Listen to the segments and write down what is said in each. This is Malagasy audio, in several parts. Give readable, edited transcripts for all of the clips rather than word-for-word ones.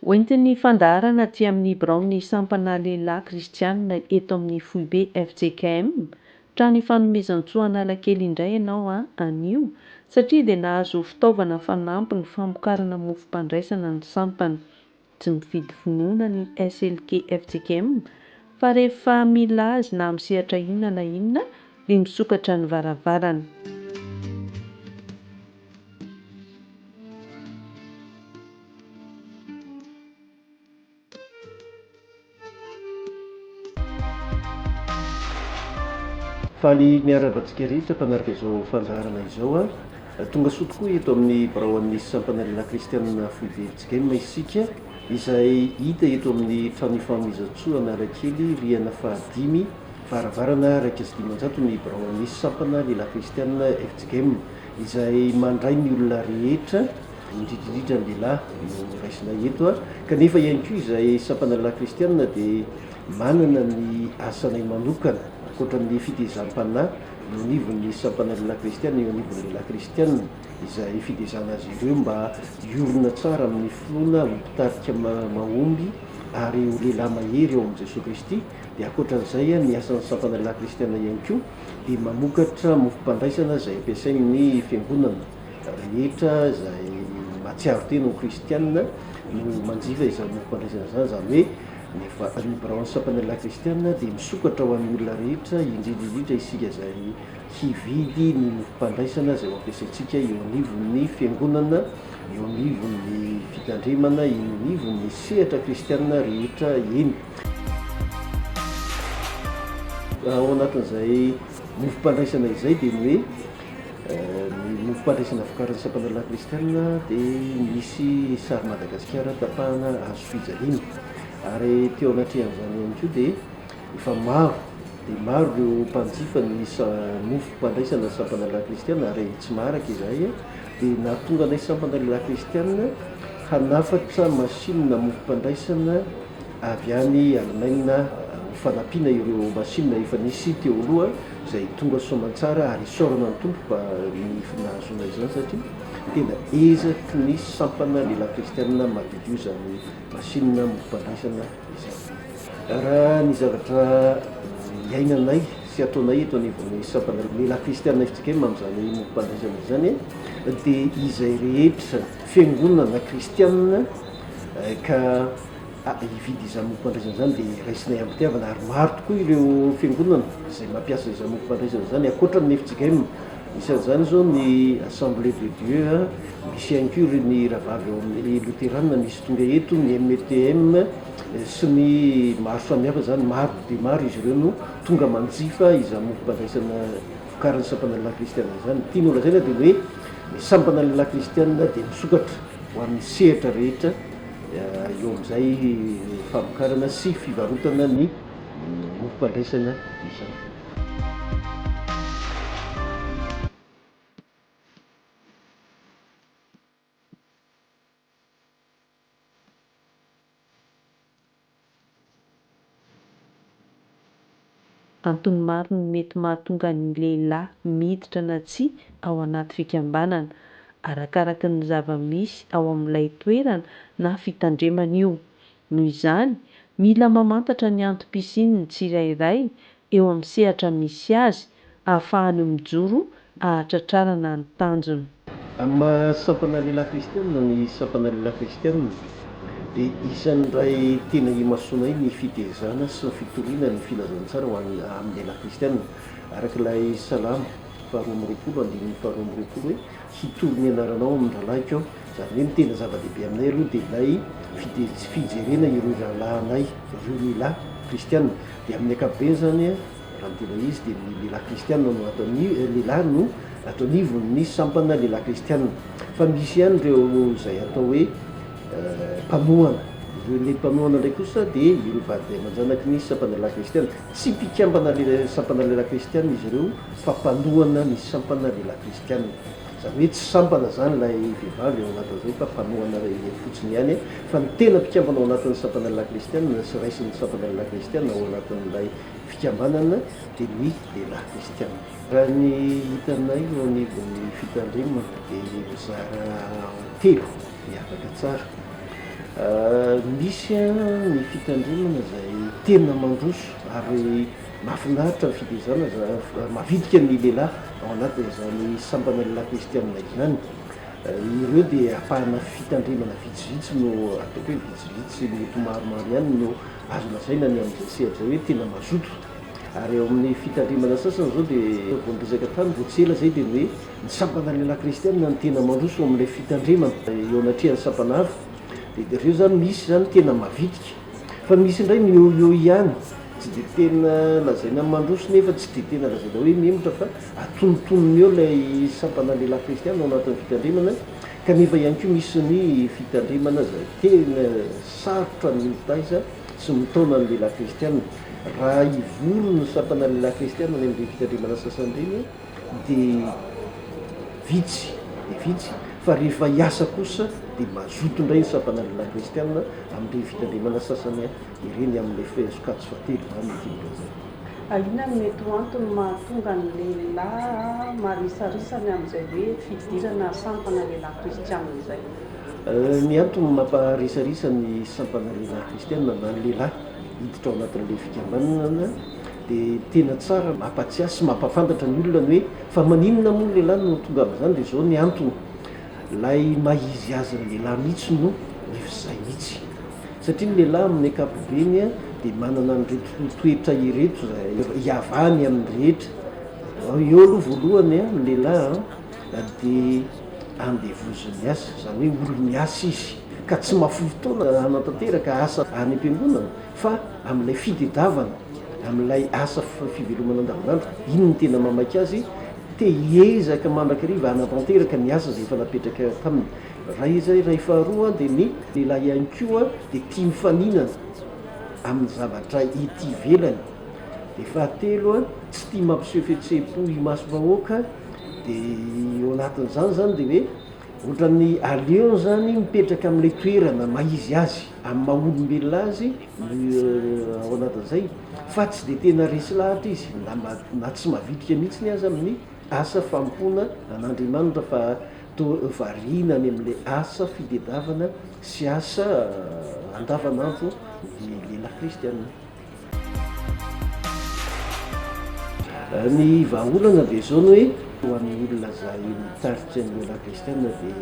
Hoentin'ny fandaharana aty amin'ny biraon'ny sampana lehilahy kristianina eto amin'ny foibe fjkm, trano ifanomezan-tsoa Analakely indray ianao anio satria dia nahazo fitaovana fanampiny famokarana mofom-pandraisana ny sampana. Tsy mifidy finoana ny SLK fjkm fa rehefa mila azy na amin'ny sehatra inona na inona dia misokatra ny varavarana. Faly miarahaba antsika rehetra mpanaraka izao fandaharana izao a. Tonga soa tokoa eto amin'ny biraon'ny sampana lehilahy kristianina foibe fjkm isika izay hita eto amin'ny trano ifamoizantsoa Analakely rihana fahadimy varavarana 501 ny biraon'ny sampana lehilahy kristianina fjkm izay mandray ny olona rehetra indrindra indrindra ny lehilahy no raisina eto kanefa ihany koa izay sampana lehilahy kristianina dia manana ny asanay manokana ankoatra ny fitezam-panahy eo anivon'ny sampana lehilahy kristianina eo anivon'ny lehilahy kristianina izay fitezana azy ireo mba hiorina tsara amin'ny finoana ho mpitarika mahomby ary ho lehilahy mahery ao amin'i Jesoa Kristy dia ankoatra an'izay ny asan'ny sampana lehilahy kristianina ihany koa dia mamokatra mofom-pandraisana izay ampiasain'ny fiangonana rehetra izay mahatsiaro tena ho kristiana no manjifa izany mofom-pandraisana izany, izany hoe ny va- ny biraon'ny sampana lehilahy kristiana dia misokatra ho an'ny olona rehetra, indrindra indrindra isika izay hividy ny mofom-pandraisana izay ho ampiasaintsika eo anivon'ny fiangonana, eo anivon'ny fitandremana, eo anivon'ny sehatra kristiana rehetra eny. Ao anatin'izay mofom-pandraisana izay dia ny hoe ny mofom-pandraisana vokarin'ny sampana lehilahy kristiana dia misy sary Madagasikara tapahana hazo fijaliana ary teo anatrehan'izany ihany koa dia efa maro dia maro ireo mpanjifa ny mofom-pandraisana sampana lehilahy kristiana ary tsy maharaka izahay dia nahatonga anay sampana lehilahy kristiana hanafatra masinina mofom-pandraisana avy any Alemaina ho fanampiana ireo masinina efa nisy teo aloha izay tonga soamantsara ary isaorana ny Tompo fa ny nahazoana izany satria tena ezaky ny sampana lehilahy kristianina madiodio izany masinina mofom-pandraisana izany. Raha ny zavatra iainanay sy ataonay eto anivon'ny sampana lehilahy kristianina fjkm amin'izany mofom-pandraisana izany dia izay rehetra fiangonana kristianina ka hividy izany mofom-pandraisana izany dia raisinay am-pitiavana ary maro tokoa ireo fiangonana izay mampiasa izany mofom-pandraisana izany ankoatra ny fjkm, isan'izany izao ny Assemblée de Dieu, misy ihany koa ireo ny rahavavy ao amin'ny Loterana misy tonga eto, ny METM sy ny maro samihafa izany, maro dia maro izy ireo no tonga manjifa izany mofom-pandraisana vokarin'ny sampana lehilahy kristiana izany. Ny tiana holazaina dia ny hoe ny sampana lehilahy kristiana dia misokatra ho an'ny sehatra rehetra eo amin'izay famokarana sy fivarotana ny mofom-pandraisana izany. Antony maro no mety mahatonga ny lehilahy miditra na tsia ao anaty fikambanana. Arakaraka ny zava-misy ao amin'ilay toerana na fitandremana io. Noho izany, mila mamantatra ny antom-pisiany ny tsirairay eo amin'ny sehatra misy azy ahafahany mijoro hahatratrarana ny tanjona. Amin'ny maha sampana lehilahy kristiana ny sampana lehilahy kristiana dia isan'ny iray tena imasoanay ny fitezana sy ny fitoriana ny filazantsara ho an'ny amin'ny lehilahy kristiana. Araka ilay Salamo faharoa amby roapolo andininy faharoa amby roapolo hoe hitory ny anaranao amin'ny rahalahiko aho. Izany hoe ny tena zava-dehibe aminay aloha dia ilay fijerena ireo rahalahinay, ireo lehilahy kristiana. Dia amin'ny ankapobeny izany raha ny tena izy dia ny lehilahy kristiana no ato lehilahy no ato anivon'ny sampana lehilahy kristiana. Fa misy ihany ireo izay atao hoe mpanohana. Ireo le mpanohana indray kosa dia ireo vady aman-janaky ny sampana lehilahy kristiana. Tsy mpikambana le sampana lehilahy kristiana izy ireo fa mpanohana ny sampana lehilahy kristiana. Izany hoe tsy sampana izany ilay vehivavy ao anatin'izay fa mpanohana fotsiny ihany. Fa ny tena mpikambana ao anatin'ny sampana lehilahy kristiana sy raisin'ny sampana lehilahy kristiana ao anatin'ilay fikambanana dia ny lehilahy kristiana. Raha ny hitanay eo anivon'ny fitandremana dia mizara telo miavaka tsara. Misy ny fitandremana izay tena mandroso ary mahafinaritra ny fitezana, mavitrika ny lehilahy ao anatin'izany sampana lehilahy kristianina izany. Ireo dia ampahana fitandremana vitsivitsy no ataoko hoe vitsivitsy, mety ho maromaro ihany no azo lazaina ny amin'izay sehatra izay hoe tena mazoto. Ary eo amin'ny fitandremana sasany izao dia vao niresaka tany vao tsy ela izay dia ny hoe ny sampana lehilahy kristianina no tena mandroso ao amin'ilay fitandremana eo anatrehan'ny sampana hafa. Dia ireo izany misy izany tena mavitrika. Fa misy indray ny eo eo ihany, tsy dia tena lazaina mandroso nefa tsy dia tena lazaina hoe mihemotra fa atonontonony eo ilay sampana lehilahy kristiana ao anatin'ny fitandremana, kanefa ihany koa misy ny fitandremana izay tena sarotra ny mitaiza sy mitaona ny lehilahy kristiana. Raha hivory ny sampana lehilahy kristiana any amin'ireny fitandremana sasany ireny dia vitsy dia vitsy fa rehefa hiasa kosa dia mazoto indray ny sampana lehilahy kristiana amin'ireny fitandremana sasany ireny amin'ilay sokajy fahatelo izany no tiako lazaina. Inona no mety ho antony mahatonga ny lehilahy marisarisa ny amin'izay hoe fidirana sampana lehilahy kristiana izay? Ny antony mamparisarisa ny sampana lehilahy kristiana na ny lehilahy hiditra ao anatin'ilay fikambanana dia tena tsara mampatsiahy sy mampahafantatra ny olona ny hoe fa maninona moa ny lehilahy no tonga amin'izany dia izao ny antony. Ilay maha izy azy ny lehilahy mihitsy no efa izay mihitsy. Satria ny lehilahy amin'ny ankapobeny dia manana an'ireto toetra ireto izay iavahany amin'ny rehetra. Eo aloha voalohany ny lehilahy dia andevozin'ny asa, izany hoe olo-miasa izy ka tsy mahafoy fotoana hanatanteraka asa any am-piangonana fa amin'ilay fitedavana, amin'ilay asa fivelomana andavanandro, iny no tena mamaika azy. Te hiezaka mandrakariva hanatanteraka ny asa izay efa napetraka taminy. Raha izay iray faharoa dia ny lehilahy ihany koa dia tia mifaninana amin'ny zavatra ety ivelany. Dia fahatelo tsy tia mampiseho fihetseham-po imasom-bahoaka dia eo anatin'izany izany dia hoe ohatran'ny aleony izany mipetraka amin'ilay toerana maha izy azy amin'ny maha olombelona azy no ao anatin'izay. Fa tsy dia tena resy lahatra izy na na tsy mavitrika mihitsiny aza amin'ny asa fanompoana an'Andriamanitra fa toa variana any amin'ilay asa fitedavana sy asa andavanandro ny lehilahy kristiana. Ny vahaolana dia izao ny hoe ho an'ny olona izay mitarika ny lehilahy kristiana dia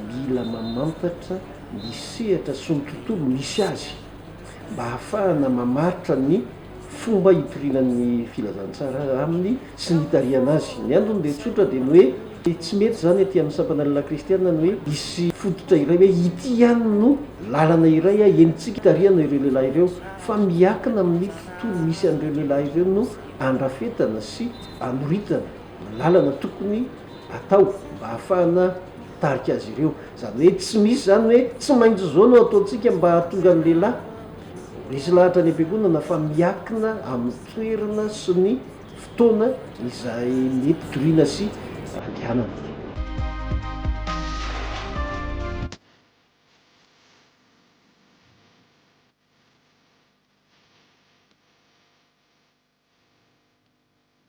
mila mamantatra ny sehatra sy ny tontolo misy azy. mba hahafahana mamaritra ny fomba hitoriana ny filazantsara aminy sy ny hitarihana azy. Ny antony dia tsotra dia ny hoe tsy mety izany aty amin'ny sampana lehilahy kristiana ny hoe hisy fototra iray hoe ity ihany no lalana iray entintsika hitarihana ireo lehilahy ireo fa miankina amin'ny tontolo misy an'ireo lehilahy ireo no andrafetana sy anoritana ny lalana tokony atao mba hahafahana mitarika azy ireo. Izany hoe tsy misy izany hoe tsy maintsy izao no ataontsika mba hahatonga ny lehilahy ho resy lahatra any am-piangonana fa miankina amin'ny toerana sy ny fotoana izay mety hitoriana sy handehanana.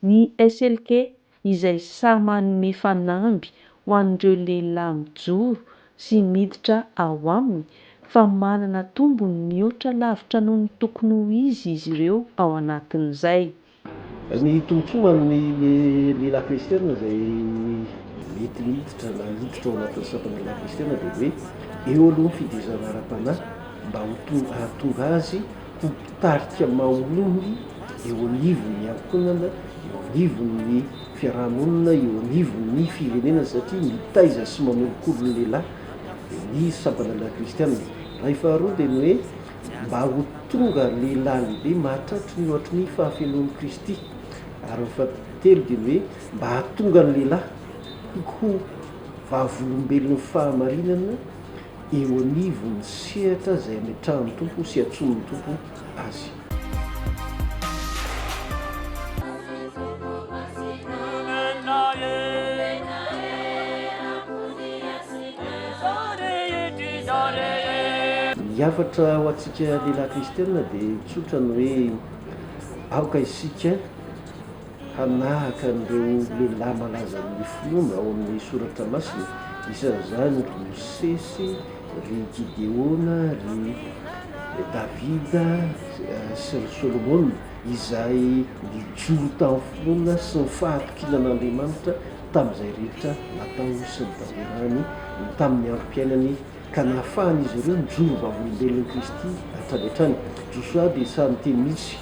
Ny SLK izay sahy manome fanamby ho an'ireo lehilahy mijoro sy miditra ao aminy fa manana tombony mihoatra lavitra noho ny tokony ho izy izy ireo ao anatin'izay. Ny tombontsoa ho an'ny lehilahy kristiana izay mety miditra na hiditra ao anatin'ny sampana lehilahy kristiana dia hoe eo aloha ny fidezana ara-panahy mba ho hahatonga azy ho mpitarika mahomby eo anivon'ny ankohonana, eo anivon'ny fiaraha-monina, eo anivon'ny firenena satria mitaiza sy manolokolo ny lehilahy ny sampana lehilahy kristiana. Iray faharoa dia ny hoe mba ho tonga lehilahy lehibe mahatratry ny ohatry ny fahafenoan'i Kristy. Ary ny fahatelo dia ny hoe mba hahatonga ny lehilahy ho vavolombelon'ny fahamarinana eo anivon'ny sehatra izay ametrahan'ny Tompo sy antsoin'ny Tompo azy. Ny hafatra ho antsika lehilahy kristiana dia tsotra ny hoe aoka isika hanahaka an'ireo lehilahy malazan'ny finoana ao amin'ny Soratra Masina, isan'izany ry Mosesy, ry Gideona, ry Davida sy ry Solomona izay nijoro tamin'ny finoana sy ny fahatokiana an'Andriamanitra tamin'izay rehetra natao sy notanterahiny tamin'ny androm-piainany ka nahafahan'izy ireo nijoro vavolombelon'i Kristy hatrany hatrany. Josoa dia sahy niteny mihitsy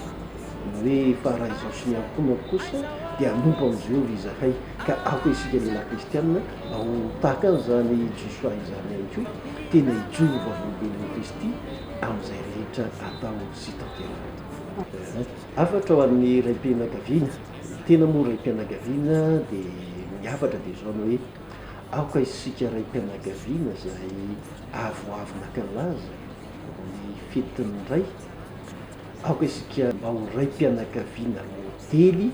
ny hoe, Fa raha izaho sy ny ankohonako kosa dia hanompo an'i Jehovah izahay. Ka aoka isika lehilahy kristiana mba ho tahaka an'izany Josoa izany ihany koa, tena hijoro vavolombelon'i Kristy amin'izay rehetra atao sy tanterahina. Hafatra ho an'ny raim-pianakaviana, ny tena moa raim-pianakaviana dia ny hafatra dia izao ny hoe, Aoka isika raim-pianakaviana izay avoavo nankalaza ny fetin'ny Ray, aoka isika mba ho raim-pianakaviana modely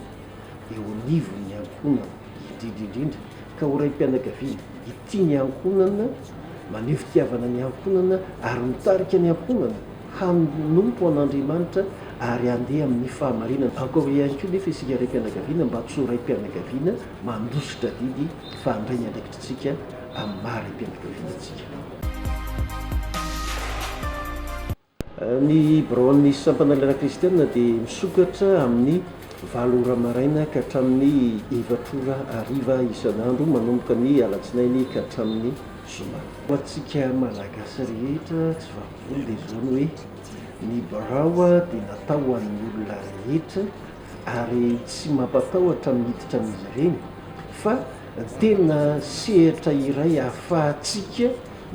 eo anivon'ny ankohonana, indrindra indrindra ka ho raim-pianakaviana hitia ny ankohonana, maneho fitiavana ny ankohonana ary mitarika ny ankohonana hanompo an'Andriamanitra ary handeha amin'ny fahamarinana. Aoka ihany koa nefa isika raim-pianakaviana mba tsy ho raim-pianakaviana mandositra adidy fa handray ny andraikitritsika amin'ny maha raim-pianakaviana antsika. Ny biraon'ny Sampana Lehilahy Kristiana dia misokatra amin'ny valo ora maraina ka hatramin'ny efatra ora hariva isan'andro manomboka ny alatsinainy ka hatramin'ny zoma. Ho antsika Malagasy rehetra tsy vaky volo dia izao ny hoe ny birao dia natao ho an'ny olona rehetra ary tsy mampatahotra ny miditra amin'izy ireny fa tena sehatra iray ahafahantsika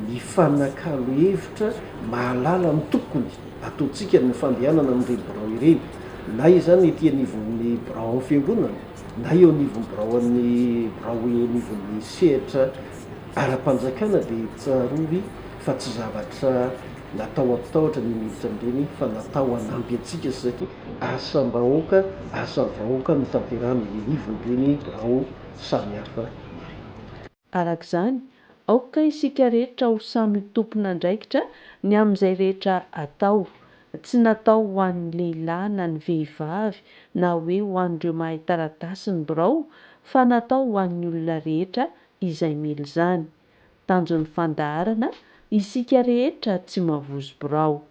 mifanakalo hevitra mahalala ny tokony ataontsika ny fandehanana amin'ireny birao ireny na izany ety anivon'ny biraon'ny fiangonana na eo anivon'ny biraon'ny birao eo anivon'ny sehatra ara-panjakana dia tsarovy fa tsy zavatra natao hampitahotra ny miditra amin'ireny fa natao hanampy antsika satria Asam-bahoaka, asan'ny vahoaka no tanterahana eny anivon'ireny birao samihafa ireny. Araka izany, aoka isika rehetra ho samy ho tompon'andraikitra ny amin'izay rehetra atao. Tsy natao ho an'ny lehilahy na ny vehivavy na hoe ho an'ireo mahay taratasy ny birao fa natao ho an'ny olona rehetra izay mila izany. Tanjon'ny fandaharana, isika rehetra tsy mavozo birao.